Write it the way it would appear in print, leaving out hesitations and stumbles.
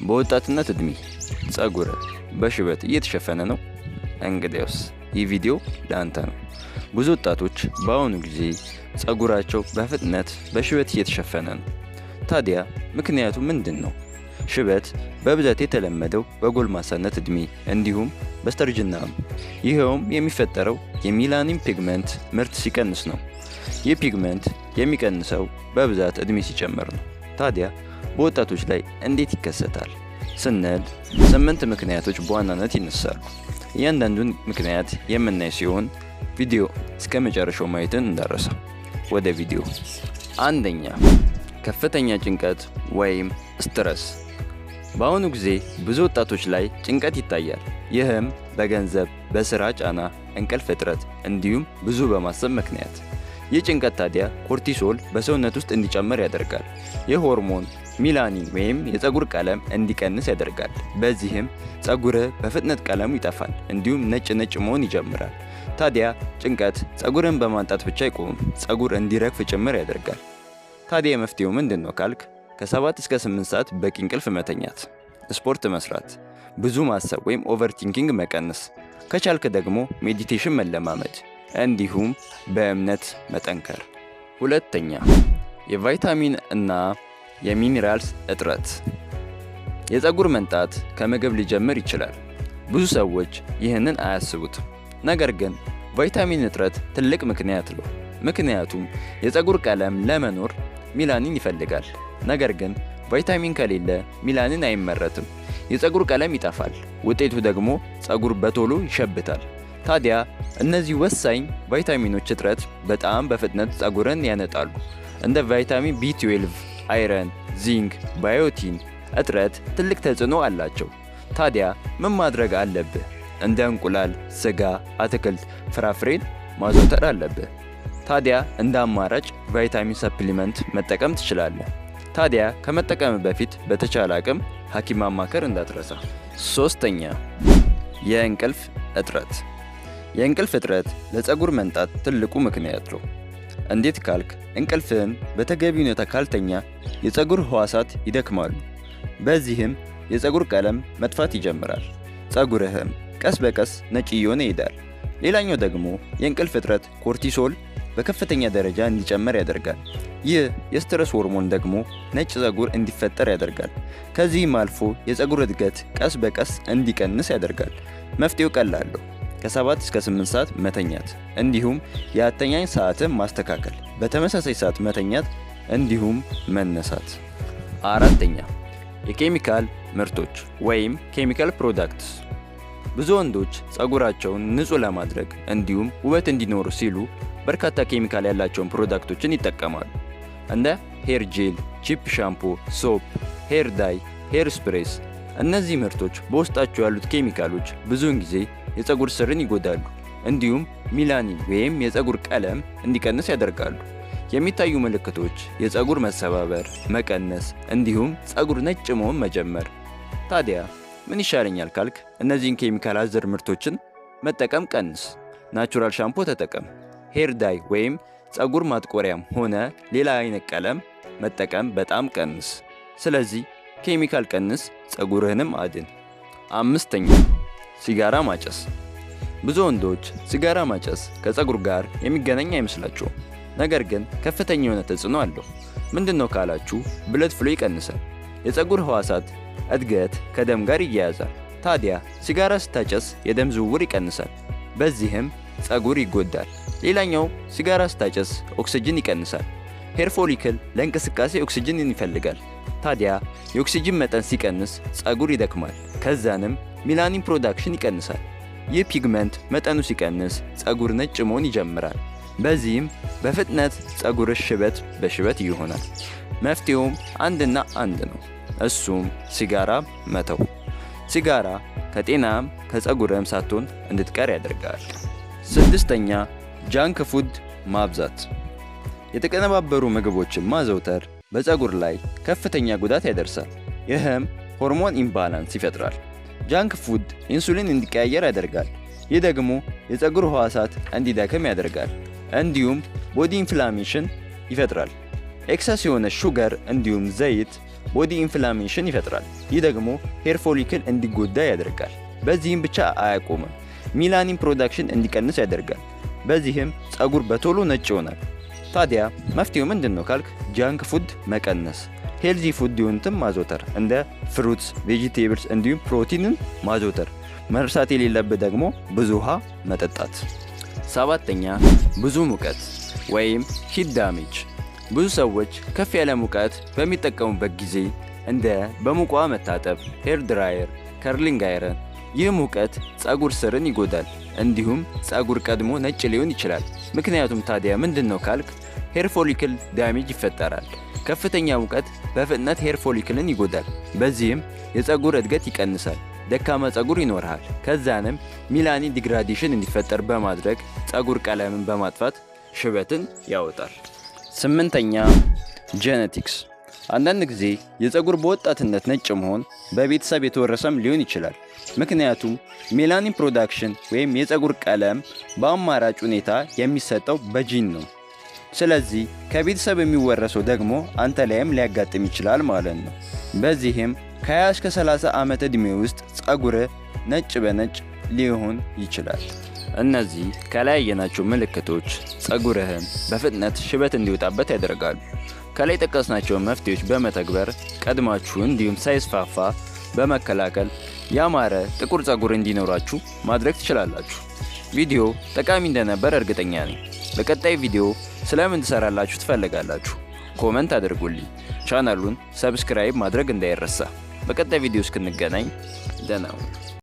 በወጣትነት እድሜ ጸጉርህ በሽበት እየተሸፈነ ነው? እንግዲያውስ ይህ ቪዲዮ ለአንተ ነው። ብዙ ወጣቶች በአሁኑ ጊዜ ጸጉራቸው በፍጥነት በሽበት እየተሸፈነ ነው። ታዲያ ምክንያቱ ምንድን ነው? ሽበት በብዛት የተለመደው በጎልማሳነት እድሜ እንዲሁም በስተርጅና ነው። ይኸውም የሚፈጠረው የ melanin pigment ምርት ሲቀንስ ነው። ይህ pigment የሚቀንሰው በብዛት እድሜ ሲጨምር ነው። ታዲያ በወጣቶች ላይ እንዴት ይከሰታል ስንል 8 ምክንያቶች በዋናነት ይነሳሉ። እያንዳንዱን ምክንያት የምናይ ሲሆን ቪዲዮ እስከ መጨረሻው ማየትን እንዳትረሳ። ወደ ቪዲዮ። አንደኛ፣ ከፍተኛ ጭንቀት ወይም stress። በአሁኑ ጊዜ ብዙ ወጣቶች ላይ ጭንቀት ይታያል። ይህም በገንዘብ፣ በስራ ጫና፣ እንቅልፍ እጥረት እንዲሁም ብዙ በማሰብ ምክንያት። ይህ ጭንቀት ታዲያ cortisol በሰውነት ውስጥ እንዲጨምር ያደርጋል። ይህ ሆርሞን ሚላኒን ወይም የፀጉር ቀለም እንዲቀንስ ያደርጋል። በዚህም ፀጉርህ በፍጥነት ቀለሙ ይጠፋል፣ እንዲሁም ነጭ ነጭ መሆን ይጀምራል። ታዲያ ጭንቀት ፀጉርን በማንጣት ብቻ አይቆምም፣ ፀጉር እንዲረግፍ ጭምር ያደርጋል። ታዲያ መፍትሄው ምንድን ነው ካልክ ከ7 እስከ 8 ሰዓት በቂ እንቅልፍ መተኛት፣ ስፖርት መስራት፣ ብዙ ማሰብ ወይም overthinking መቀነስ፣ ከቻልክ ደግሞ meditation መለማመድ እንዲሁም በእምነት መጠንከር። ሁለተኛ፣ የቫይታሚን እና የ minerals እጥረት። የፀጉር መንጣት ከምግብ ሊጀምር ይችላል። ብዙ ሰዎች ይህንን አያስቡትም። ነገር ግን ቫይታሚን እጥረት ትልቅ ምክንያት ነው። ምክንያቱም የፀጉር ቀለም ለመኖር ሚላኒን ይፈልጋል። ነገር ግን ቫይታሚን ከሌለ ሚላኒን አይመረትም። የፀጉር ቀለም ይጠፋል። ውጤቱ ደግሞ ፀጉር በቶሎ ይሸብታል። ታዲያ እነዚህ ወሳኝ ቫይታሚኖች እጥረት በጣም በፍጥነት ፀጉርን ያነጣሉ። እንደ ቫይታሚን B12፣ iron፣ zinc፣ biotin እጥረት ትልቅ ተጽዕኖ አላቸው። ታዲያ ምን ማድረግ አለብህ? እንደ እንቁላል፣ ስጋ፣ አትክልት፣ ፍራፍሬን ማዘውተር አለብህ። ታዲያ እንደ አማራጭ ቫይታሚን supplement መጠቀም ትችላለህ። ታዲያ ከመጠቀም በፊት በተቻለ አቅም ሐኪም ማማከር እንዳትረሳ። ሶስተኛ፣ የእንቅልፍ እጥረት። የእንቅልፍ እጥረት ለፀጉር መንጣት ትልቁ ምክንያት ነው። እንዴት ካልክ እንቅልፍህን በተገቢ ሁኔታ ካልተኛ የፀጉር ህዋሳት ይደክማሉ። በዚህም የፀጉር ቀለም መጥፋት ይጀምራል። ፀጉርህም ቀስ በቀስ ነጭ እየሆነ ይሄዳል። ሌላኛው ደግሞ የእንቅልፍ እጥረት cortisol በከፍተኛ ደረጃ እንዲጨምር ያደርጋል። ይህ የ stress ሆርሞን ደግሞ ነጭ ፀጉር እንዲፈጠር ያደርጋል። ከዚህም አልፎ የፀጉር እድገት ቀስ በቀስ እንዲቀንስ ያደርጋል። መፍትሄው ቀላል ነው። ከ7 እስከ 8 ሰዓት መተኛት እንዲሁም የአተኛኝ ሰዓትን ማስተካከል፣ በተመሳሳይ ሰዓት መተኛት እንዲሁም መነሳት። አራተኛ፣ የኬሚካል ምርቶች ወይም chemical products። ብዙ ወንዶች ፀጉራቸውን ንጹህ ለማድረግ እንዲሁም ውበት እንዲኖሩ ሲሉ በርካታ ኬሚካል ያላቸውን product ኦችን ይጠቀማሉ። እንደ hair gel፣ cheap shampoo፣ soap፣ hair dye፣ hair sprays። እነዚህ ምርቶች በውስጣቸው ያሉት ኬሚካሎች ብዙውን ጊዜ የፀጉር ስርን ይጎዳሉ፣ እንዲሁም ሚላኒን ወይም የፀጉር ቀለም እንዲቀንስ ያደርጋሉ። የሚታዩ ምልክቶች የፀጉር መሰባበር፣ መቀነስ እንዲሁም ፀጉር ነጭ መሆን መጀመር። ታዲያ ምን ይሻለኛል ካልክ እነዚህን ኬሚካል አዘል ምርቶችን መጠቀም ቀንስ። Natural shampoo ተጠቀም። Hair dye ወይም ፀጉር ማጥቆሪያም ሆነ ሌላ አይነት ቀለም መጠቀም በጣም ቀንስ። ስለዚህ ኬሚካል ቀንስ፣ ፀጉርህንም አድን። አምስተኛ፣ ሲጋራ ማጨስ። ብዙ ወንዶች ሲጋራ ማጨስ ከፀጉር ጋር የሚገናኝ አይመስላቸውም። ነገር ግን ከፍተኛ የሆነ ተጽዕኖ አለው። ምንድን ነው ካላችሁ blood flow ይቀንሳል። የፀጉር ህዋሳት እድገት ከደም ጋር ይያያዛል። ታዲያ ሲጋራ ስታጨስ የደም ዝውውር ይቀንሳል። በዚህም ፀጉር ይጎዳል። ሌላኛው ሲጋራ ስታጨስ ኦክስጅን ይቀንሳል። Hair follicle ለእንቅስቃሴ ኦክስጅንን ይፈልጋል። ታዲያ የኦክስጅን መጠን ሲቀንስ ፀጉር ይደክማል። ከዛንም melanin production ይቀንሳል። ይህ pigment መጠኑ ሲቀንስ ፀጉር ነጭ መሆን ይጀምራል። በዚህም በፍጥነት ፀጉርህ ሽበት በሽበት ይሆናል። መፍትሄውም አንድና አንድ ነው። እሱም ሲጋራ መተው። ሲጋራ ከጤናም ከፀጉርም ሳትሆን እንድትቀር ያደርጋል። ስድስተኛ፣ junk food ማብዛት። የተቀነባበሩ ምግቦችን ማዘውተር በፀጉር ላይ ከፍተኛ ጉዳት ያደርሳል። ይህም hormone imbalance ይፈጥራል። Junk food ኢንሱሊን እንዲቀያየር ያደርጋል። ይህ ደግሞ የፀጉር ህዋሳት እንዲደክም ያደርጋል። እንዲሁም body inflammation ይፈጥራል። Excess የሆነ sugar እንዲሁም ዘይት body inflammation ይፈጥራል። ይህ ደግሞ hair follicle እንዲጎዳ ያደርጋል። በዚህም ብቻ አያቆምም፣ melanin production እንዲቀንስ ያደርጋል። በዚህም ፀጉር በቶሎ ነጭ ይሆናል። ታዲያ መፍትሄው ምንድን ነው ካልክ፣ junk food መቀነስ፣ healthy food የሆኑትን ማዘውተር፣ እንደ fruits፣ vegetables እንዲሁም ፕሮቲንን ማዘውተር። መርሳት የሌለብህ ደግሞ ብዙ ውሃ መጠጣት። ሰባተኛ፣ ብዙ ሙቀት ወይም heat damage። ብዙ ሰዎች ከፍ ያለ ሙቀት በሚጠቀሙበት ጊዜ እንደ በሙቅ ውሃ መታጠብ፣ hair dryer፣ curling iron፣ ይህ ሙቀት ፀጉር ስርን ይጎዳል። እንዲሁም ፀጉር ቀድሞ ነጭ ሊሆን ይችላል። ምክንያቱም ታዲያ ምንድን ነው ካልክ፣ hair follicle damage ይፈጠራል። ከፍተኛ ሙቀት በፍጥነት hair follicle ን ይጎዳል። በዚህም የፀጉር እድገት ይቀንሳል፣ ደካማ ፀጉር ይኖርሃል። ከዛንም melanin degradation እንዲፈጠር በማድረግ ፀጉር ቀለምን በማጥፋት ሽበትን ያወጣል። ስምንተኛ፣ genetics። አንዳንድ ጊዜ የፀጉር በወጣትነት ነጭ መሆን በቤተሰብ የተወረሰም ሊሆን ይችላል። ምክንያቱም melanin production ወይም የፀጉር ቀለም በአማራጭ ሁኔታ የሚሰጠው በጂን ነው። ስለዚህ ከቤተሰብ የሚወረሰው ደግሞ አንተ ላይም ሊያጋጥም ይችላል ማለት ነው። በዚህም ከ20 እስከ 30 ዓመት ዕድሜ ውስጥ ፀጉርህ ነጭ በነጭ ሊሆን ይችላል። እነዚህ ከላይ ያየናቸው ምልክቶች ፀጉርህን በፍጥነት ሽበት እንዲወጣበት ያደርጋሉ። ከላይ የጠቀስናቸውን መፍትሄዎች በመተግበር ቀድማችሁ እንዲሁም ሳይስፋፋ በመከላከል ያማረ ጥቁር ፀጉር እንዲኖራችሁ ማድረግ ትችላላችሁ። ቪዲዮ ጠቃሚ እንደነበር እርግጠኛ ነኝ። በቀጣይ ቪዲዮ ስለምን እንድሰራላችሁ ትፈልጋላችሁ? Comment አድርጉልኝ። ቻናሉን subscribe ማድረግ እንዳይረሳ። በቀጣይ ቪዲዮ እስክንገናኝ ደህና ሁኑ።